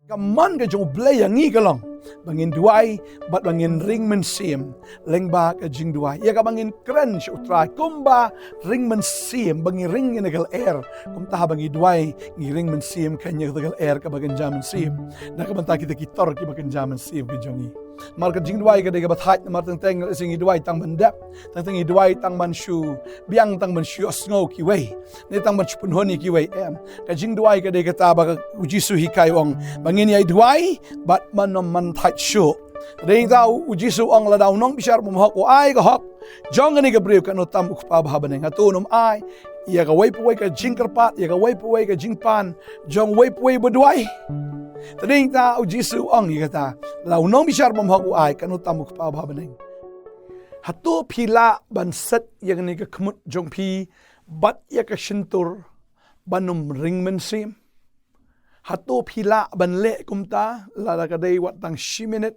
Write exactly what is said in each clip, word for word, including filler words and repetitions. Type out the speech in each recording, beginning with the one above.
Ka mon ka jong U Blei ïa ngi ka long ba ngin duwai bad ba ngin ring mynsiem lyngba ka jingduwai. Ïa kaba ngin kren sha U Trai kumba ring mynsiem, ba ngi ring ïa ka lyer. Kumta haba ngi duwai ngi ring mynsiem kane ïa ka lyer kaba kynja mynsiem. Na ka bynta kita ki tor kiba kynja mynsiem ka jong ngi. Namar ka jingduwai ka dei kaba thait, namar teng teng lehse ngi duwai tang ban dep, teng teng ngi duwai tang ban shu biang, tang ban shu ïohsngew kiwei, ne tang ban shu pynhun ïa kiwei, em. Ka jingduwai ka dei kata ba ka, U Jisu hikai, u ong ba ngin ïai duwai bad man ym man thait shuh. Dei ta U Jisu u ong, lada u nongbishar bymhok u ai ka hok jong kane ka briew, katno tam U Kpa uba ha bneng. Hato un ym ai ïa kawei pa wei ka jingkyrpad, ïa kawei pa wei ka jingpan jong uwei pa wei uba duwai? Te dei ta U Jisu u ong ïa kata, lada u nongbishar bymhok u ai, katno tam U Kpa uba ha bneng. Hato phi lah ban set ïa kane ka khmut jong phi bad ïa ka shyntur ban ym ring mynsiem? Hato phi lah ban leh kumta, lada ka dei wat tang shi minit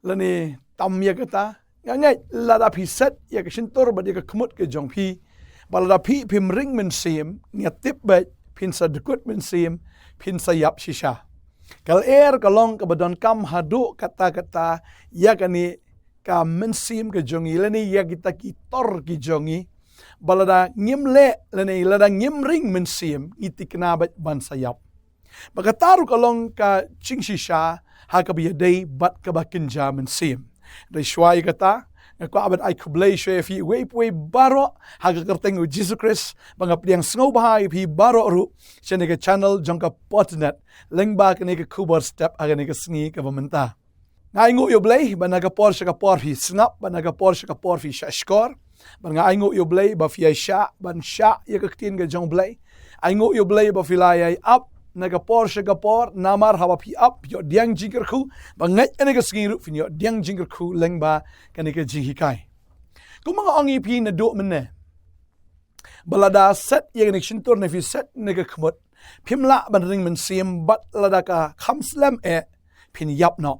lane tam ïa kata? Nga ngeit lada phi set ïa ka shyntur bad ïa ka khmut ka jong phi, ba lada phi phim ring mynsiem, nga tip beit phin sa dkut mynsiem, phin sa ïap shisha. Ka lyer ka long kaba donkam haduh katta katta ïa kane ka mynsiem ka jong ngi lane ïa kita ki tor ki jong ngi, ba lada ngim leh lane lada ngim ring mynsiem, ngi thikna beit ban sa ïap. Ba kata ruh ka long ka jingshisha ha kaba ïadei bad kaba kynja mynsiem. Dei shuwa ïa kata, nga kwah ban ai khublei shuwa ïa phi uwei pa uwei baroh ha ka kyrteng U Jisu Khrist, ba nga pdiang sngewbha ïa phi baroh ruh sha kane ka channel jong ka Potternet lyngba kane ka khubor step ha kane ka sngi kaba mynta. Nga ainguh ïa U Blei ba na ka por sha ka por phi sngap, ba na ka por sha ka por phi shah shkor. Bad nga ainguh ïa U Blei ba phi ïai shah ban shah ïa ka ktien ka jong U Blei. Ainguh ïa U Blei ba phi la ïai ap na ka por sha ka por, namar haba phi ap phi ïoh pdiang jingkyrkhu, ba ngeit kane ka sngi ruh phin ïoh pdiang jingkyrkhu lyngba kane ka jinghikai. Kumba nga ong ïa phi naduh mynne, ba lada set ïa kane ka shyntur ne phi set ne ka khmut, phim lah ban ring mynsiem, bad lada ka kham slem eh, phin ïap noh.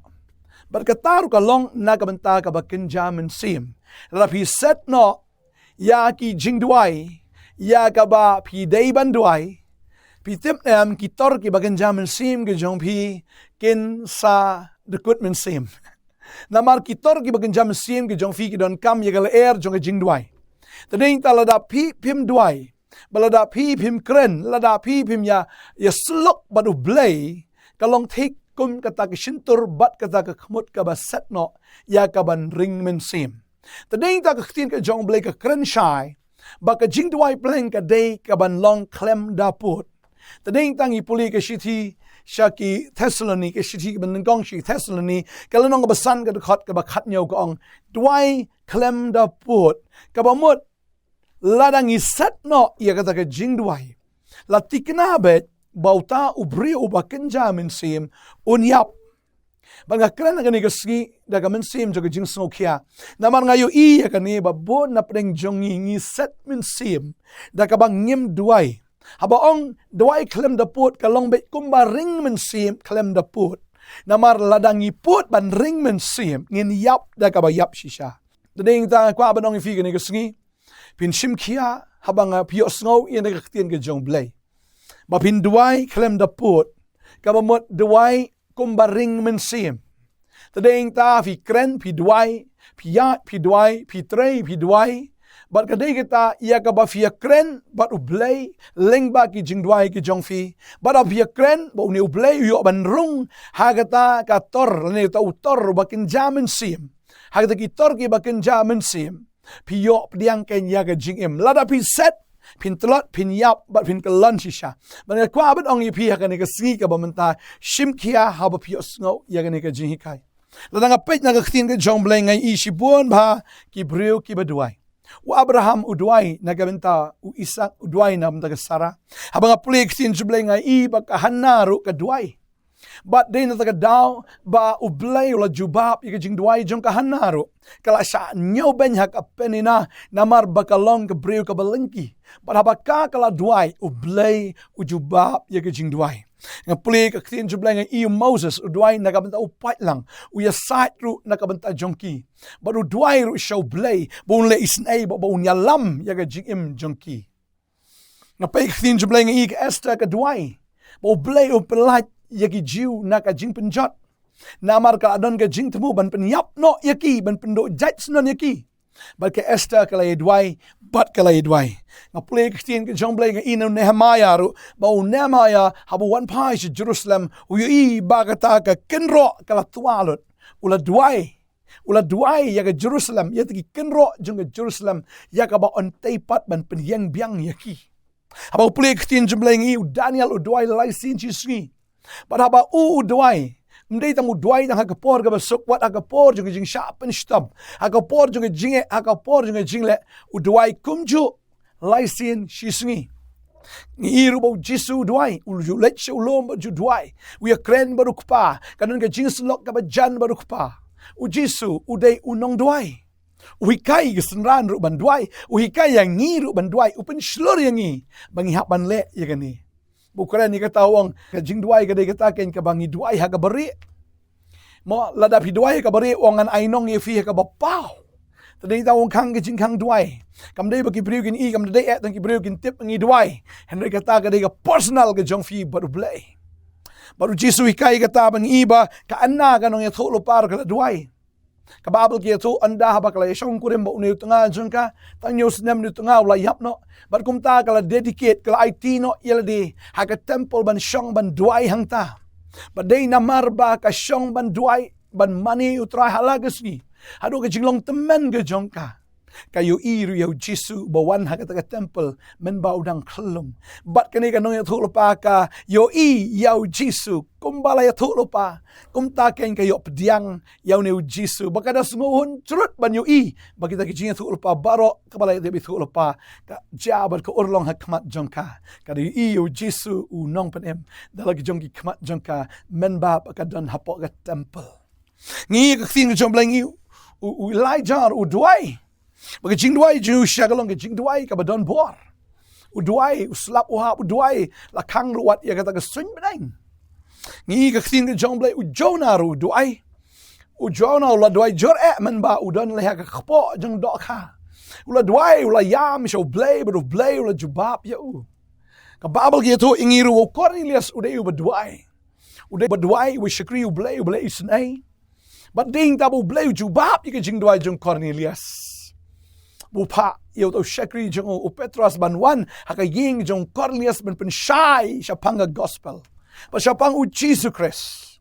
Bad kata ruh ka long na ka bynta kaba kynja mynsiem. Lada phi set noh ïa ki jingduwai ïa kaba phi dei ban duwai, phi tip ne em, ki tor kiba kynja mynsiem ki jong phi kin sa dkut mynsiem. Namar ki tor kiba kynja mynsiem ki jong phi ki donkam ïa ka lyer jong ka jingduwai. Te dei ta lada phi phim duwai, ba lada phi phim kren, lada phi phim ïa, ïa sylok bad U Blei, ka long thik kum kata ka shyntur bad kata ka khmut kaba set noh ïa kaban ring mynsiem. Te dei ta ka ktien ka jong U Blei ka kren shai ba ka jingduwai pleng ka dei kaban long khlem da pud. Te dei ta ngi pule ka shithi sha ki Thessaloni, ka shithi kaba nyngkong sha ki Thessaloni, ka lynnong kaba san, ka dkhot kaba khathynñiew, ka ong, duwai khlem da pud. Kaba mut, lada ngi set noh ïa kata ka jingduwai, la thikna beit ba uta u briew uba kynja mynsiem un ïap. Bad nga kren ha kane ka sngi da ka mynsiem jong ka jingsngewkhia. Namar nga ïohi ïa kane ba bun na pdeng jong ngi ngi set mynsiem da kaba ngim duwai. Haba ong duwai khlem da pud ka long beit kumba ring mynsiem khlem da pud. Namar lada ngi pud ban ring mynsiem, ngin ïap da kaba ïap shisha. Te dei ta nga kwah ban ong ïa phi kane ka sngi, phin shim khia haba nga, phi ïohsngew ïa kane ka ktien ka jong U Blei, ba phin duwai khlem da pud. Kaba mut duwai kumba ring mynsiem. Te dei ta phi kren, phi duwai, phi ïaid, phi duwai, phi trei, phi duwai. Bad ka dei kata ïa kaba phi ïakren bad U Blei lyngba ki jingduwai ki jong phi. Bad haba phi ïakren bad une U Blei u ïoh ban rung ha kata ka tor lane uta u tor uba kynja mynsiem, ha kata ki tor kiba kynja mynsiem, phi ïoh pdiang kein ïa ka jingim. Lada phi set, phin tlot, phin ïap bad phin kyllon shisha. Bad nga kwah ban ong ïa phi ha kane ka sngi kaba mynta, shim khia haba phi ïohsngew ïa kane ka jinghikai. Lada nga peit na ka ktien ka jong U Blei nga ïohi shibun bha ki briew kiba duwai. U Abraham u duwai na ka bynta u Isak, u duwai na ka bynta ka Sara. Haba nga pule ka ktien jong U Blei nga ïohi ba ka Hanna ruh ka duwai. Bad dei na kata ka daw ba U Blei u la jubab ïa ka jingduwai jong ka Hanna ruh. Ka la shah ñiewbeiñ ha ka Peninnah namar ba ka long ka briew kaba lyngkhi. Bad haba ka, ka la duwai, U Blei u jubab ïa ka jingduwai. Nga pule ka ktien jong U Blei nga ïohi u Moses u duwai na ka bynta u paidlang, u ïasaid ruh na ka bynta jong ki. Bad u duwai ruh sha U Blei ba un leh isynei, ba, ba un ïalam ïa ka jingim jong ki. Nga peit ka ktien jong U Blei nga ïohi ka Esther ka duwai ba U Blei un pyllait ïa ki Jiw na ka jingpynjot. Namar ka la don ka jingthmu ban pynïap noh ïa ki, ban pynduh jait shnong ïa ki. Bad ka Esther ka la ïa duwai, bad ka la ïa duwai. Nga pule ka ktien ka jong U Blei, nga i na u Nehemiah ruh, ba u Nehemiah haba u wan phai sha Jerusalem, u ïohi ba kata ka kynroh ka la twa lut. U la duwai. U la duwai ïa ka Jerusalem, ïa kata ki kynroh jong ka Jerusalem, ïa kaba un tei pat ban pynïeng biang ïa ki. Haba u pule ka ktien jong U Blei, nga i u Daniel u duwai lai sien shi sngi. Bad haba u u duwai, ym dei tang u duwai tang ha ka por kaba suk, wat ha ka por jong ka jingshah pynshitom, ha ka por jong ka jingeh, ha ka por jong ka jingleh, u duwai kumjuh lai sien shi sngi. Ngi i ruh ba U Jisu u duwai, u ju leit sha u lum bad u ju duwai. U ïakren bad u Kpa, ka don ka jingïasyllok kaba jan bad u Kpa. U Jisu u dei u nongduwai. U hikai ïa ki synran ruh ban duwai, u hikai ïa ngi ruh ban duwai, u pynshlur ïa ngi ba ngi hap ban leh ïa kane. Ba u kren ïa kata, u ong ka jingduwai ka dei kata keiñ kaba ngi duwai ha kaba rieh. Mo, lada phi duwai ha kaba rieh, u ong ngan ai nong ïa phi ha kaba paw. Te dei tang u ong khang ka jingkhang duwai. Kam dei ba ki briew kin i, kam dei eh tang ki briew kin tip ngi duwai. Hynrei kata ka dei ka personal ka jong phi bad U Blei. Bad U Jisu u hikai kata ba ngi i ba ka Anna ka nongïathuhlypa ruh ka la duwai. Ka Baibl ka ïathuh, ynda haba ka la ïashong kurim bad une u tnga jong ka, tang hynñiew snem une u tnga u la ïap noh. Bad kumta ka la dedicate, ka la aiti noh ïa lade ha ka temple ban shong ban duwai hangta. Bad dei namar ba ka shong ban duwai, ban mane ïa U Trai ha la ka sngi, haduh ka jinglong tymmen ka jong ka, ka ïohi ruh ïa U Jisu ba wan ha kata ka temple mynba u dang khyllung. Bad kane ka nongïathuhlypa ka ïohi ïa U Jisu kumba la ïathuhlypa. Kumta keiñ ka ïoh pdiang ïa une U Jisu. Ba ka da sngewhun jrut ban ïohi ba kita ki jingïathuhlypa baroh kaba la ïathuhlypa ka jia bad ka urlong ha khmat jong ka. Ka da ïohi ïa U Jisu u Nongpynim da la ki jong ki khmat jong ka mynba ba ka don hapoh ka temple. Ngi i ka ktien ka jong U Blei, ngi i u, u Elijah u duwai. Ba ka jingduwai jong u shisha ka long ka jingduwai kaba don bor. U duwai, u slap u hap, u duwai la khang ruh wat ïa kata ka suiñ bneng. Ngi i ka ktien ka jong U Blei, u Jonah ruh u duwai. U Jonah u la duwai jyrngam mynba u don leh ha ka kpoh jong dohkha. U la duwai, u la ïam sha U Blei, bad U Blei u la jubab ïa u. Ka Baibl ka ïathuh ïa ngi ruh ba u Kornelius u dei uba duwai. U dei uba duwai, uba shakri U Blei, U Blei u isynei. Bad dei hangta ba U Blei u jubab ïa ka jingduwai jong u Kornelius. Ba u phah ïa uta u shakri jong u, u Petros ban wan ha ka ïing jong u Kornelius ban pynshai shaphang ka gospel. Bad shaphang U Jisu Khrist.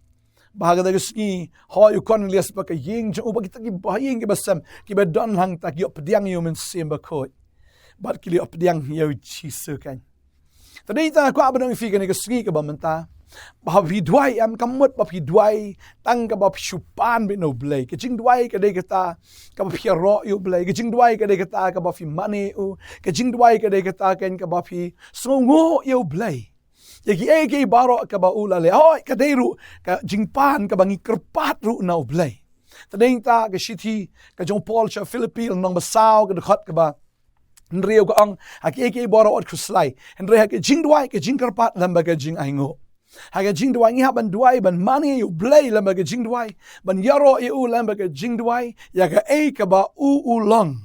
Ba ha kata ka sngi, hoi u Kornelius bad ka ïing jong u bad kita ki bahaïing kiba sem, kiba don hangta ki ïoh pdiang ïa u Mynsiem Bakhuid. Bad ki la ïoh pdiang ïa U Jisu keiñ. Te dei tang nga kwah ban ong ïa phi kane ka sngi kaba mynta, ba haba phi duwai, em, kam mut ba phi duwai tang kaba phi shu pan beit na U Blei. Ka jingduwai ka dei kata kaba phi ïaroh ïa U Blei. Ka jingduwai ka dei kata kaba phi mane ïa u. Ka jingduwai ka dei kata keiñ kaba phi sngewnguh ïa U Blei ïa kiei kiei baroh kaba u la leh. Hooid, ka dei ruh ka jingpan kaba ngi kyrpad ruh na U Blei. Te dei tang ka shithi ka jong u Paul sha Philippi, lynnong ba saw, ka dkhot kaba hynriew, ka ong, ha kiei kiei baroh wat khuslai, hynrei ha ka jingduwai, ka jingkyrpad lem bad ka jingainguh. Ha ka jingduwai ngi hap ban duwai, ban mane ïa U Blei lem bad ka jingduwai, ban ïaroh ïa u lem bad ka jingduwai ïa kaei kaba u u long.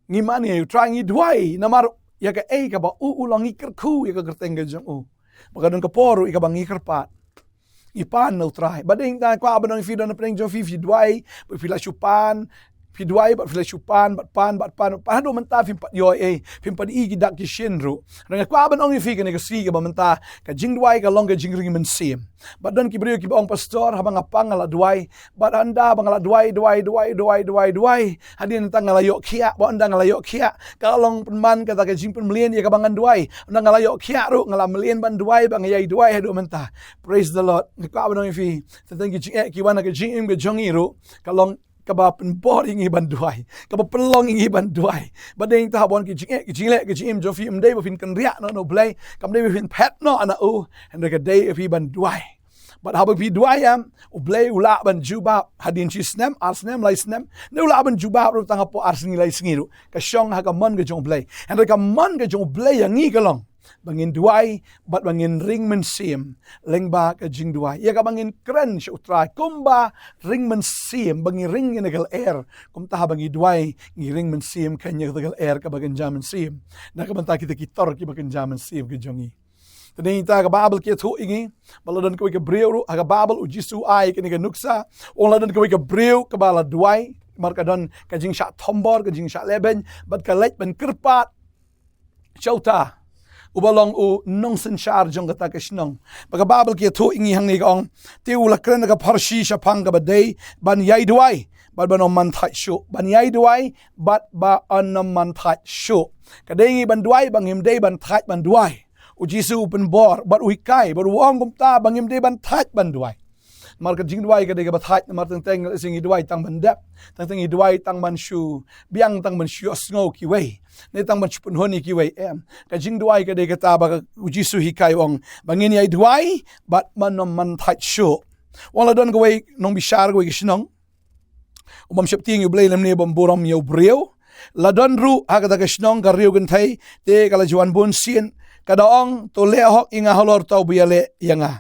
Ngi mane ïa U Trai, ngi duwai namar ïa kaei kaba u u long, ngi kyrkhu ïa ka kyrteng ka jong u. Ba ka don ka por ruh ïa kaba ngi kyrpad, ngi pan na U Trai. Bad dei tang nga kwah ban ong ïa phi, don hapdeng jong phi, phi duwai ba phi la shu pan, phi duwai bad phi la shu pan, bad pan, bad pan, bad pan, haduh mynta phim pat ïoh ei ei, phim pat i ki dak ki shin ruh. Hynrei nga kwah ban ong ïa phi kane ka sngi kaba mynta, ka jingduwai ka long ka jingring mynsiem. Bad don ki briew kiba ong, pastor, haba nga pang nga la duwai, bad ynda ba nga la duwai, duwai, duwai, duwai, duwai, duwai, hadien nangta nga la ïoh khiah, bad ynda nga la ïoh khiah, ka la long pynban kata ka jingpynmlien ïa kaba ngan duwai. Ynda nga la ïoh khiah ruh, nga la mlien ban duwai, ba nga ïai duwai haduh mynta. Praise the Lord. Nga kwah ban ong ïa phi, tang ki jingeh ki wan ha ka jingim ka jong ngi ruh, ka long kaba pynbor ïa ngi ban duwai, kaba pynlong ïa ngi ban duwai. Bad dei tang ha bun ki jingeh ki jingleh ka jingim jong phi, ym dei ba phin kynriah noh na U Blei, kam dei ba phin phet noh na u, hynrei ka dei ïa phi ban duwai. Bad haba phi duwai, em, U Blei u lah ban jubab hadien shi snem, ar snem, lai snem, ne u lah ban jubab ruh tang hapoh ar sngi lai sngi ruh. Ka shong ha ka mon ka jong U Blei. Hynrei ka mon ka jong U Blei ïa ngi ka long ba ngin duwai bad ba ngin ring mynsiem lyngba ka jingduwai. Ïa kaba ngin kren sha U Trai kumba ring mynsiem, ba ngi ring ïa kane ka lyer. Kumta haba ngi duwai, ngi ring mynsiem keiñ ïa kata ka lyer kaba kynja mynsiem. Na ka bynta kita ki tor kiba kynja mynsiem ka jong ngi. Te dei ta ka Baibl ka ïathuh ïa ngi ba la don kawei ka briew ruh ha ka Baibl, u Jisu u ai kane ka nuksa. U ong la don kawei ka briew kaba la duwai, mar ka don ka jingshah thombor, ka jingshah lehbeiñ, bad ka leit ban kyrpad sha uta uba long u nongsynshar jong kata ka shnong. Ba ka Baibl ka ïathuh ïa ngi hangne ka ong, te u la kren da ka pharshi shaphang kaba dei ban ïai duwai bad ban ym man thait shuh, ban ïai duwai bad ban ym man thait shuh. Ka dei ngi ban duwai, ba ngim dei ban thait ban duwai. U Jisu u pynbor bad u hikai bad u ong kumta ba ngim dei ban thait ban duwai. Mar ka jingduwai ka dei kaba thait, mar teng teng lehse ngi duwai tang ban dep, teng teng ngi duwai tang ban shu biang, tang ban shu ïohsngew kiwei, ne tang ban shu pynhun ïa kiwei, em. Ka jingduwai ka dei kata ba ka, u Jisu hikai, u ong ba ngin ïai duwai bad ban ym man thait shuh. U ong la don kawei nongbishar kawei ka shnong, u bym sheptieng ïa U Blei lymne bym burom ïa u briew. La don ruh ha kata ka shnong ka riew kynthei, te ka la ju wan bun sien, ka da ong, to leh hok ïa nga halor uta uba ïaleh ïa nga.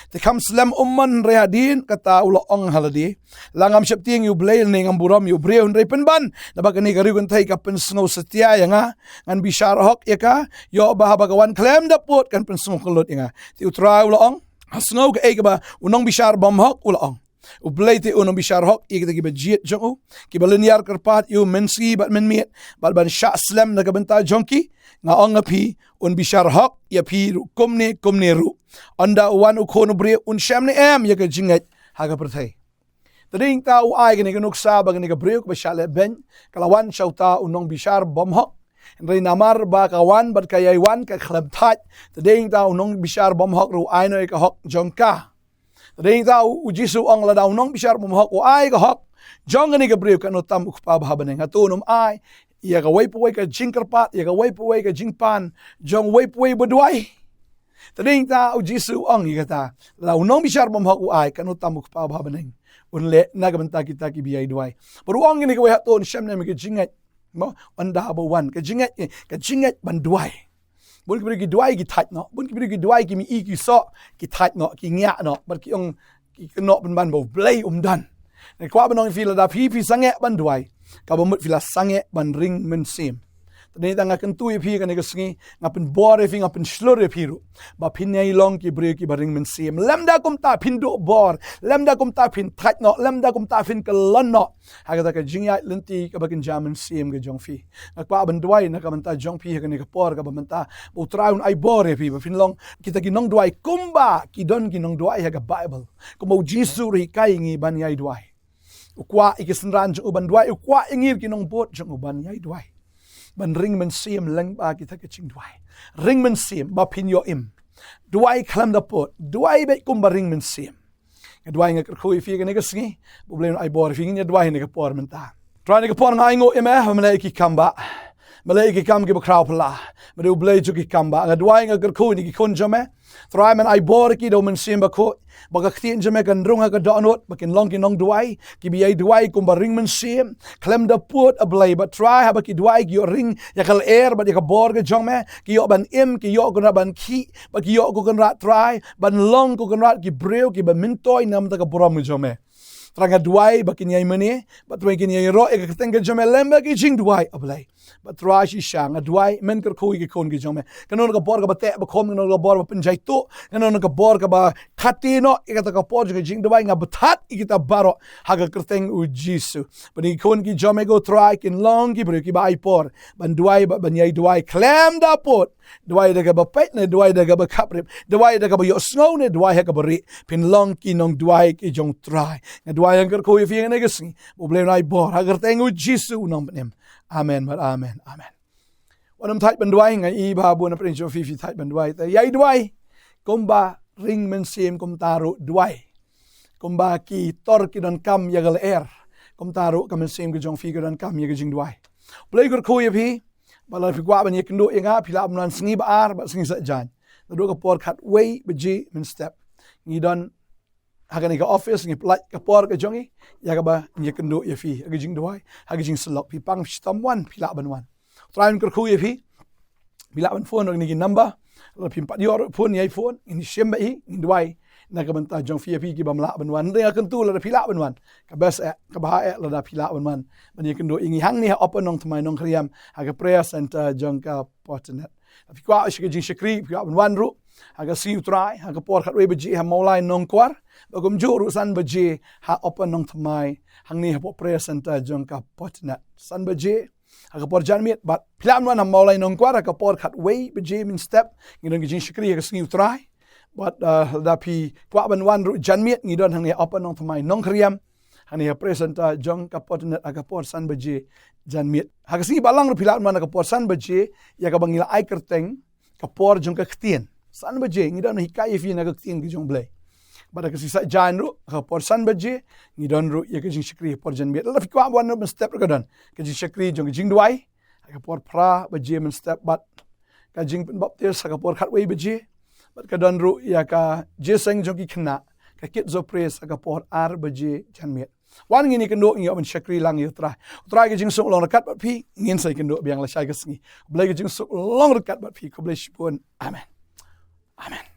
Te kham slem um mon, hynrei hadien kata u la ong ha lade, la ngam sheptieng ïa U Blei ne ngam burom ïa u briew, hynrei pynban naba kane ka riew kynthei ka pynsngew satia ïa nga, ngan bishar hok ïa ka, ïoh ba haba ka wan khlem da pud kan pynsngew khynlut ïa nga. Te U Trai u la ong, ha sngew kaei kaba u nongbishar bymhok u la ong. U Blei te un ym bishar hok ïa kita kiba jied jong u, kiba lynñiar kyrpad ïa u mynsngi bad mynmiet, bad ban shah slem na ka bynta jong ki. Nga ong ïa phi, un bishar hok ïa phi ruh kumne kumne ruh. Ynda u wan u Khun u briew, un shem ne em ïa ka jingngeit ha ka pyrthei? Te dei ta u ai kane ka nuksa ba kane ka briew kaba shah lehbeiñ ka la wan sha uta u nongbishar bymhok. Hynrei namar ba ka wan bad ka ïai wan, ka khlem thait. Te dei ta u nongbishar bymhok ruh u ai noh ïa ka hok jong ka. Te dei ta u, u Jisu u ong, lada u nongbishar bymhok u ai ka hok jong kane ka briew, katno tam u Kpa ba ha bneng? Hato un ym ai ïa kawei pa wei ka jingkyrpad, ïa kawei pa wei ka jingpan jong uwei pa wei ba duwai? Te dei ta u Jisu u ong ïa kata, lada u nongbishar bymhok u ai, katno tam u Kpa ba ha bneng un leh na ka bynta kita kiba ïai duwai? Bad u ong kine kawei, hato un shem ne em ïa ka jingngeit, mo, ynda ba u wan? Ka jingngeit, eh, ka jingngeit ban duwai. Bun ki briew ki duwai ki thait noh. Bun ki briew ki duwai, ki mih ki soh, ki thait noh, ki ngiah noh, bad ki ong, ki kynnoh pynban ba U Blei um don. Nga kwah ban ong ïa phi, lada phi, phi sangeh ban duwai, kaba mut phi la sangeh ban ring mynsiem. Te dei ta nga kyntu ïa phi kane ka sngi, nga pynbor ïa phi, nga pynshlur ïa phi ruh ba phin ïai long ki briew kiba ring mynsiem. Lymda kumta phin duh bor, lymda kumta phin thait noh, lymda kumta phin kyllon noh ha kata ka jingïaid lynti kaba kynja mynsiem ka jong phi. Nga kwah ban duwai na ka bynta jong phi ha kane ka por kaba mynta, ba U Trai un ai bor ïa phi, ba phin long kita ki nongduwai kumba ki don ki nongduwai ha ka Baibl, kumba u Jisu ruh u hikai ïa ngi ban ïai duwai. U kwah ïa ki synran jong u ban duwai, u kwah ïa ngi ki nongbud jong u ban ïai duwai, ban ring mynsiem lyngba kita ki jingduwai. Ring mynsiem ba phin ïoh im. Duwai khlem da pud, duwai beit kumba ring mynsiem. Nga duwai, nga kyrkhu ïa phi kane ka sngi, ba U Blei un ai bor ïa phi. Ngin ïa duwai ha kane ka por mynta. Trai, ha kane ka por nga ainguh ïa me ba me la ïoh ki kam ba, me la ïoh ki kam kiba khraw phylla. Me dei U Blei jong ki kam ba. Nga duwai, nga kyrkhu ïa ki khun jong me, Trai, men ai bor ïa ki da U Mynsiem Bakhuid, ba ka ktien jong me kan rung ha ka dohnud, ba kin long ki nongduwai kiba ïai duwai kumba ring mynsiem, khlem da pud, A Blei. Bad Trai, haba ki duwai ki ïoh ring ïa ka lyer bad ïa ka bor ka jong me, ki ïoh ban im, ki ïoh kynrad ban khih, ba ki ïoh, ko Kynrad Trai, ban long, ko Kynrad, ki briew kiba myntoi na ka bynta ka burom ka jong me. Trai, nga duwai ba kin ïai mane, ba Trai, kin ïai ïaroh ïa ka kyrteng ka jong me lem bad ki jingduwai, A Blei. Bad Trai, shisha nga duwai, men kyrkhu ïa ki khun ki jong me. Kano kano ka bor kaba teh ba khum, kano kano ka bor ba pynjai tuh, kano kano ka bor kaba khati noh ïa kata ka por jong ka jingduwai, nga bthat ïa kita baroh ha ka kyrteng u Jisu. Ba ki khun ki jong me, ko Trai, kin long ki briew kiba ai por ban duwai, ba ban ïai duwai khlem da pud. Duwai da kaba peit ne duwai da kaba khaprip, duwai da kaba ïohsngew ne duwai ha kaba rieh, phin long ki nongduwai ki jong Trai. Nga duwai, nga kyrkhu ïa phi ha kane ka sngi, ba U Blei un ai bor ha ka kyrteng u Jisu u nongpynim. Amen bad amen. Amen. Wat nym thait ban duwai, nga i ba bun na pdeng jong phi phi thait ban duwai. Te ïai duwai kumba ring mynsiem, kumta ruh duwai kumba ki tor ki donkam ïa ka lyer, kumta ruh ka mynsiem ka jong phi ka donkam ïa ka jingduwai. U Blei u kyrkhu ïa phi. Ba lada phi kwah ban ïakynduh ïa nga, phi lah ban wan sngi ba ar bad sngi saitjaiñ. Naduh ka por khatwei baje mynstep ngi don ha kane ka office, ngi pyllait ka por ka jong ngi ïa kaba ngi ïakynduh ïa phi ha ka jingduwai, ha ka jingsyllok. Phi pang, phi shitom wan, phi lah ban wan. U Trai un kyrkhu ïa phi. Phi lah ban phone ha kine ki number. Lada phim pat ïoh ruh, phone, ïai phone, ngin shim bad hi, ngin duwai na ka bynta jong phi ïa phi kiba ym lah ban wan. Hynrei nga kyntu lada phi lah ban wan, ka best eh, ka bha eh lada phi lah ban wan ban ïakynduh ïa ngi hangne ha Upper Nongthymmai Nongkhriam, ha ka prayer center jong ka Fortinet. Phi kwah sha ka jingshakri, phi kwah ban wan ruh, ha ka sngi U Trai, ha ka por khatwei baje ha Mawlai Nongkwar, bad kumjuh ruh san baje ha Upper Nongthymmai, hangne hapoh Prayer Centre jong ka Fortinet. San baje ha ka por janmiet, bad phi lah ban wan ha Mawlai Nongkwar ha ka por khatwei baje mynstep, ngi don ka jingshakri ha ka sngi U Trai. Bad, uh, lada phi kwah ban wan ruh janmiet, ngi don hangne ha Upper Nongthymmai Nongkhriam, hangne ha Prayer Centre jong ka Fortinet ha ka por san baje janmiet. Ha ka sngi Balang ruh phi lah ban wan ha ka por san baje, ïa kaba ngi la ai kyrteng ka por jong ka ktien. San baje ngi don hikai ïa phi na ka ktien ka jong U Blei. Bad ha ka sngi Saitjaiñ ruh ha ka por san baje ngi don ruh ïa ka jingshakri ha por janmiet. Lada phi kwah ban wan ruh mynstep ruh ka don ka jingshakri jong ka jingduwai ha ka por phra baje mynstep, bad ka jingpynbaptis ha ka por khatwei baje, bad ka don ruh ïa ka jingïaseng jong ki khynnah, ka Kids of Praise, ha ka por ar baje janmiet. Wan ngin ïakynduh, ngin ïoh ban shakri lang ïa U Trai. U Trai ka jingsuk long ryngkat bad phi, ngin sa ïakynduh biang lashai ka sngi. U Blei ka jingsuk long ryngkat bad phi, khublei shibun. Amen. Amen.